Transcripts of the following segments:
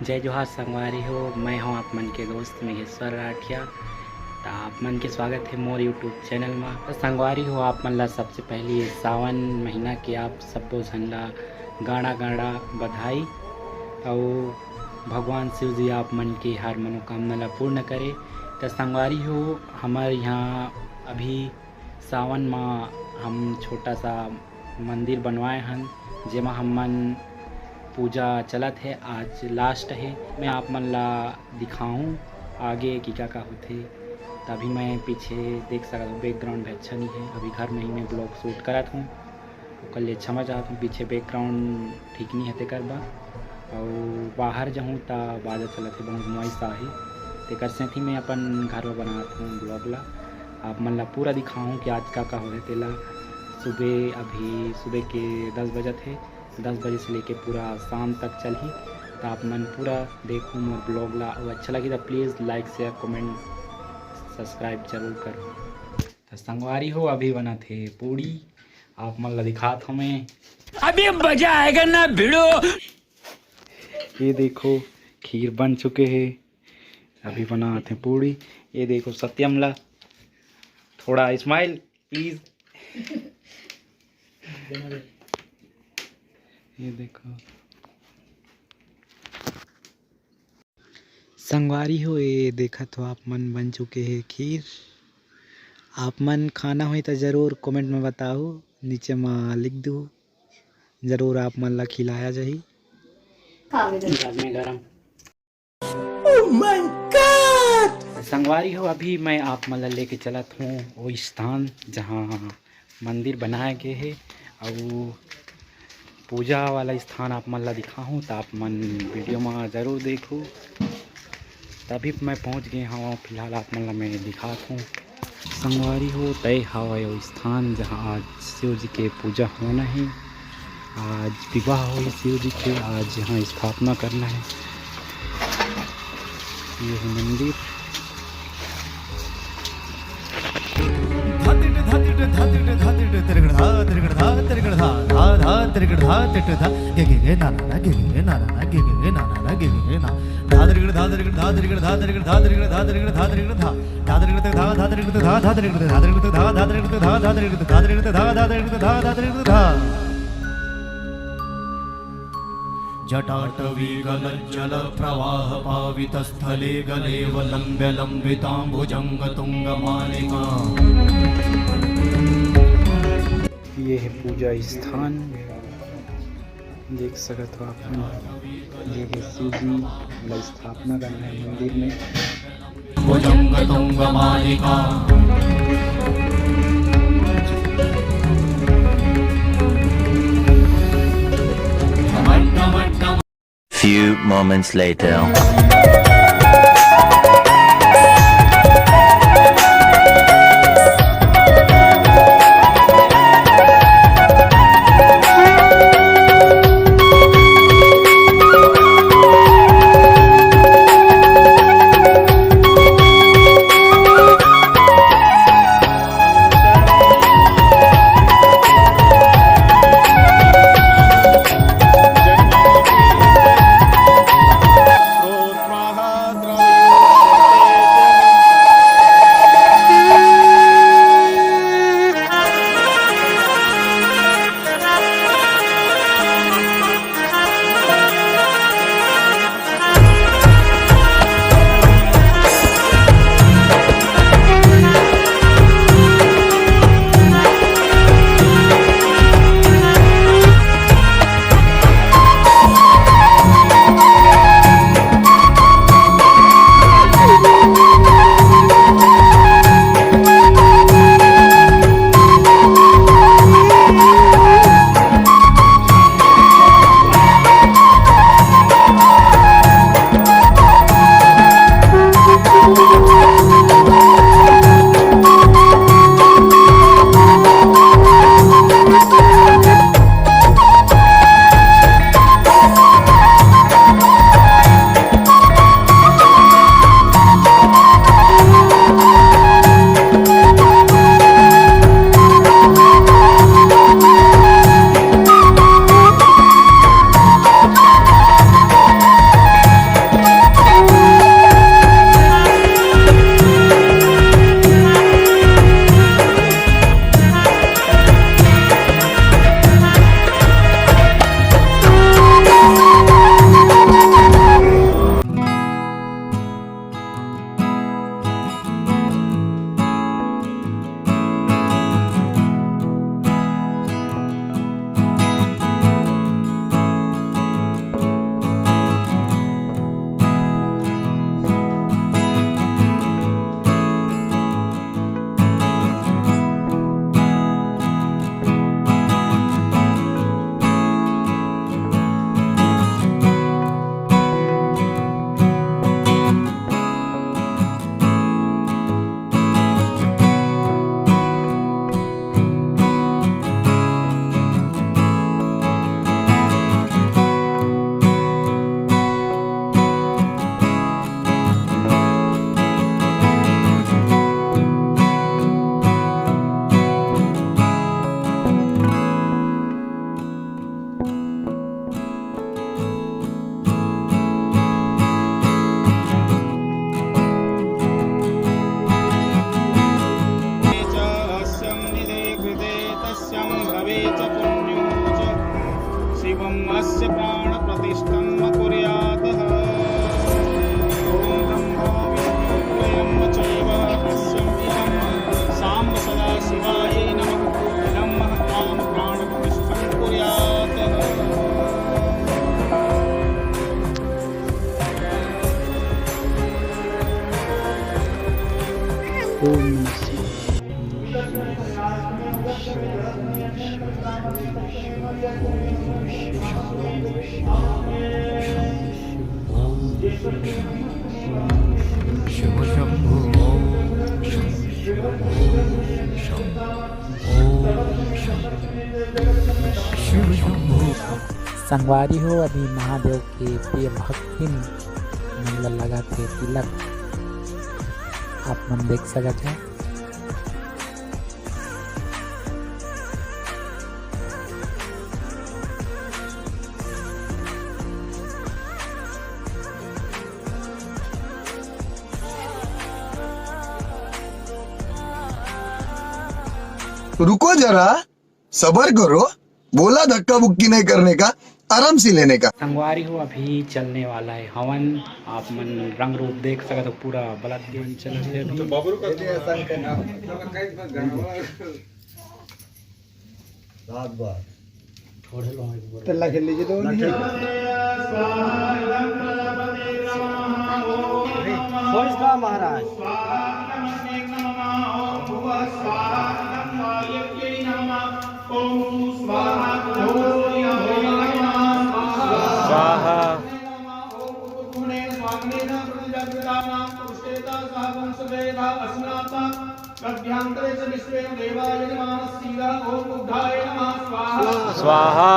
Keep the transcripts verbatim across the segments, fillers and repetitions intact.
जय जोहार संगवारी हो, मैं हूं आप मन के दोस्त मेघेश्वर राठिया। त आप मन के स्वागत हे मोर YouTube चैनल म। त संगवारी हो, आप मन ला सबसे पहली सावन महीना के आप सब्बो झन ला गाड़ा गाड़ा बधाई, अउ भगवान शिव जी आप मन के हर मनोकामना ला पूर्ण करे। त संगवारी हो, हमर यहाँ अभी सावन म हम छोटा सा मंदिर बनवाए हन, जेमा हमन पूजा चलत हे, आज लास्ट हे। मैं आप मन ला दिखाहूँ आगे कि का का होथे। तभी मैं पीछे देख सकत हूँ, बैकग्राउंड भी अच्छा नहीं है। अभी घर में ही मैं ब्लॉग शूट करत हूँ, ओकर लिए क्षमा चाहत हूँ, पीछे बैकग्राउंड ठीक नहीं है तेकर बर। अउ बाहर जाहूँ त बाजा चलत हे, बहुत नॉइस आही, तेकर सेती मैं अपन घर में बनात हूँ ब्लॉग ला। आप मन ला पूरा दिखाहूँ कि आज का का होहे तेला। सुबह, अभी सुबह के दस बजत हे, दस बजे से लेके पूरा शाम तक चलही। त आप मन पूरा देखहू मोर ब्लॉग ला, अउ अच्छा लगी त please like, share, comment, subscribe जरूर करो। त संगवारी हो, अभी बनत हे पूड़ी, आप मन ला दिखात हूँ मैं। अभी मजा आएगा ना भिड़ो। ये देखो, खीर बन चुके हे, अभी बनात हे पूड़ी। ये देखो सत्यम ला, थोड़ा smile please। ये देखो संगवारी हो, ये देखत हो आप मन, बन चुके हे खीर। आप मन खाना होही त जरूर comment में बताहू, नीचे म लिख दू, जरूर आप मन ला खिलाया जाही। गरमे गरम। Oh my God! संगवारी हो, अभी मैं आप मन ला लेके चलत हूँ वो स्थान जहाँ मंदिर बनाए गे हे, अउ पूजा वाला स्थान आप मन ला दिखाहूँ, त आप मन वीडियो म जरूर देखहू। तभी मैं पहुँच गए हूँ, फिलहाल आप मन ला मैं दिखात हूँ। संगवारी हो, तय हवय वो स्थान जहाँ आज शिव जी के पूजा होना है। आज विवाह होही शिव जी के, आज यहाँ स्थापना करना है। ये है मंदिर। जटाटवीगलज्जलप्रवाहपावितस्थले गलेऽवलम्ब्य लम्बिताम्बुजङ्गतुङ्गमालिका। ये है पूजा स्थान, देख सकत हो आप मन, ये है शिव जी ला स्थापना करना है मंदिर में। भुजङ्गतुङ्गमालिका। Few moments later. एवम् अस्य प्राणप्रतिष्ठं कुर्यातः। ॐ ब्रह्मा विष्णु ब्रह्मचैव अस्यम् इदं साम्ब सदाशिवायै नमः। इदं महतां प्राणप्रतिष्ठं कुर्यातः। ॐ नमः शिवाय। संगवारी हो, अभी महादेव के प्रिय भक्तिन मन ल लगत हे तिलक, आप मन देख सकत हे। रुको जरा, सबर करो, बोला धक्का बुक्की नहीं करने का, आराम से लेने का। संगवारी हो, अभी चलने वाला है हवन, आप मन रंग रूप देख सकत हो, पूरा बलत के मन चलत हे। सात बार। तेला खेल लीजिए तो नहीं। सोच का महाराज। स्वाहा। स्वाहा।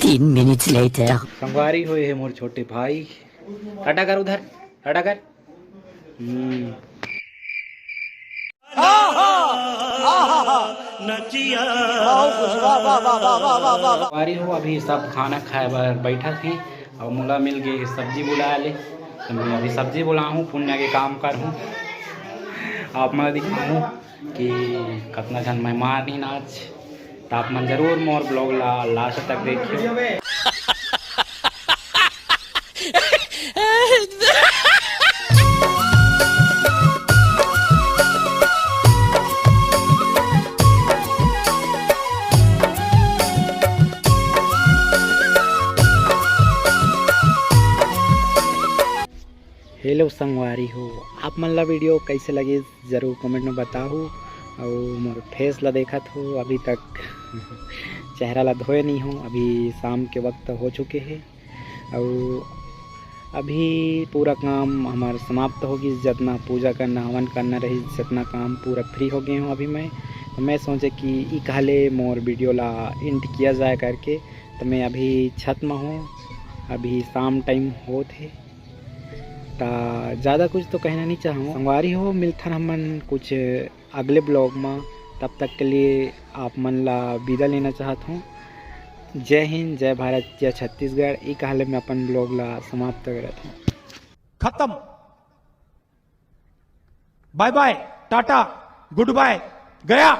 तीन मिनट्स लेटर। संगवारी हो, ये मोर छोटे भाई। टाटा कर उधर, टाटा कर। हम्म। संगवारी हो, अभी सब खाना खाए बर बैठा थे और मोला मिल गए सब्जी बुलाए ले, तो मैं अभी सब्जी बुलाहूँ, पुण्य के काम करहूँ, आप मैं दिखाऊँ कि कतना झन मेहमान रहिन आज, त आप मन जरूर मोर vlog ला last तक देखियो। Hello संगवारी हो, आप मन ला video कैसे लगे जरूर comment में बताहू। अउ मोर face ला देखत हो, अभी तक चेहरा ला धोए नहीं हो, अभी शाम के वक्त हो चुके हे। अउ अभी पूरा काम हमार समाप्त हो गिस, जतना पूजा करना, हवन करना रहिस, जतना काम पूरा free हो गए हूँ अभी मैं। तो मैं सोचे कि ई कहले मोर video ला end किया जाए करके, तो मैं अभी छत में हूँ, अभी शाम time होत हे। त ज़्यादा कुछ तो कहना नहीं चाहूँ। संगवारी हो, मिलथन हमन कुछ अगले vlog में, तब तक के लिए आप मन ला विदा लेना चाहत हूँ। जय हिंद, जय भारत, जय छत्तीसगढ़। ई कहले मैं अपन vlog ला समाप्त करत हूँ। खत्म। Bye bye, Tata, good bye, गया।